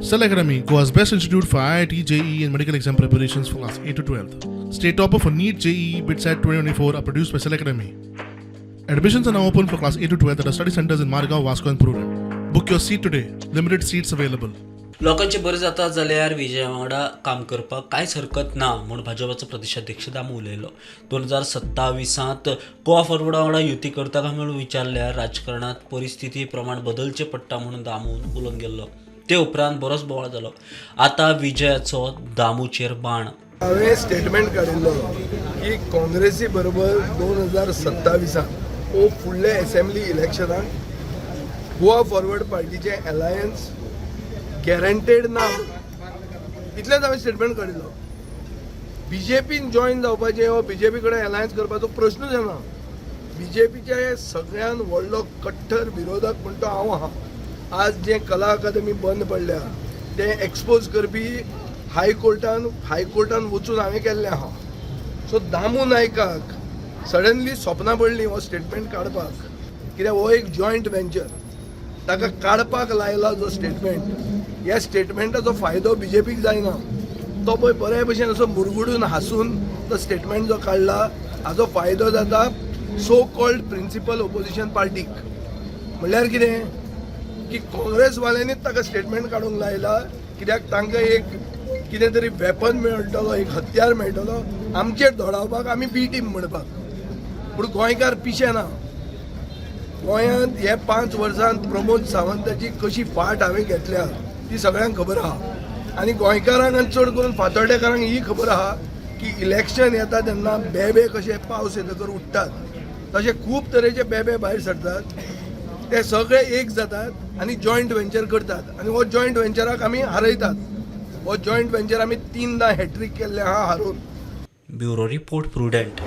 Cell Academy, Goa's best institute for IIT, JEE, and medical exam preparations for class 8 to 12. State topper for NEET, JEE, BITSAT 2024 are produced by Cell Academy. Admissions are now open for class 8 to 12 at our study centers in Margao, Vasco, and Prudent. Book your seat today. Limited seats available. लोकांचे बरें जाता जाल्यार विजया वांगडा काम करपाक कांयच हरकत ना म्हूण भाजपाचो प्रदेशाध्यक्ष दामू उलयलो. 2027त गोवा फॉरवर्डा वांगडा युती करता काय म्हणून विचारल्यार राजकारणात परिस्थिती प्रमाण बदलचें पडटा म्हणून दामून उलोवन गेल्लो. ते उपरांत बरोच बोवाळ जालो. आतां विजयाचो दामूचेर बाण. हांवें स्टेटमेंट काडिल्लो की काँग्रेसी बरोबर 2027 ओ फुडले एसेंब्ली इलेक्शनाक गोवा फॉरवर्ड पार्टीचें अलायन्स गॅरंटेड ना, इतलेंच हांवें स्टेटमेंट काडिल्लो. बीजेपीन जॉयन जावपाचें वा बीजेपी कडेन अलायन्स करपाचो प्रश्नूच येना. बीजेपीचे सगळ्यात व्हडलो कट्टर विरोधक म्हण तो हांव आहा. आज जें कला अकादमी बंद पडल्या तें एक्सपोज करपी हायकोर्टान वचून हांवें केल्लें आहा. सो दामू नायकाक सडनली सपनां पडलीं हो स्टेटमेंट काडपाक, कित्याक हो एक जॉयंट वेंचर ताका काडपाक लायला. जो स्टेटमेंट, ह्या स्टेटमेंटाचो फायदो बीजेपीक जायना. तो पळय बरे भशेन असो मुरगुडून हांसून तो स्टेटमेंट जो काडला, हाजो फायदो जाता सो कॉल्ड प्रिंसिपल ओपोजिशन पार्टीक. म्हणल्यार कितें की काँग्रेसवाल्यांनीच ताका स्टेटमेंट काडूंक लायला, कित्याक तांकां एक कितें तरी वेपन मेळटलो, एक हत्यार मेळटलो आमचेर धोडावपाक, आमी बी टीम म्हणपाक. पूण गोंयकार पिशे ना. गोंयांत हे 5 वर्सांत प्रमोद सावंताची कशी फाट हांवें घेतल्या ती सगळ्यांक खबर आहा आनी गोंयकारांक आनी चड करून फातोड्डेकारांक ही खबर आहा की इलेक्शन येता तेन्ना बेबे कशे पावस येतकर उठ्ठात, तशे खूब तरेचे बेबे भायर सरतात. ते सगळे एक जातात आनी जॉयंट वेंचर करतात आनी हो जॉयंट वेंचराक आमी हारयतात. हो जॉयंट वेंचर आमी तिनदां हॅट्रीक केल्ले आहा हारोवन. Bureau report, prudent.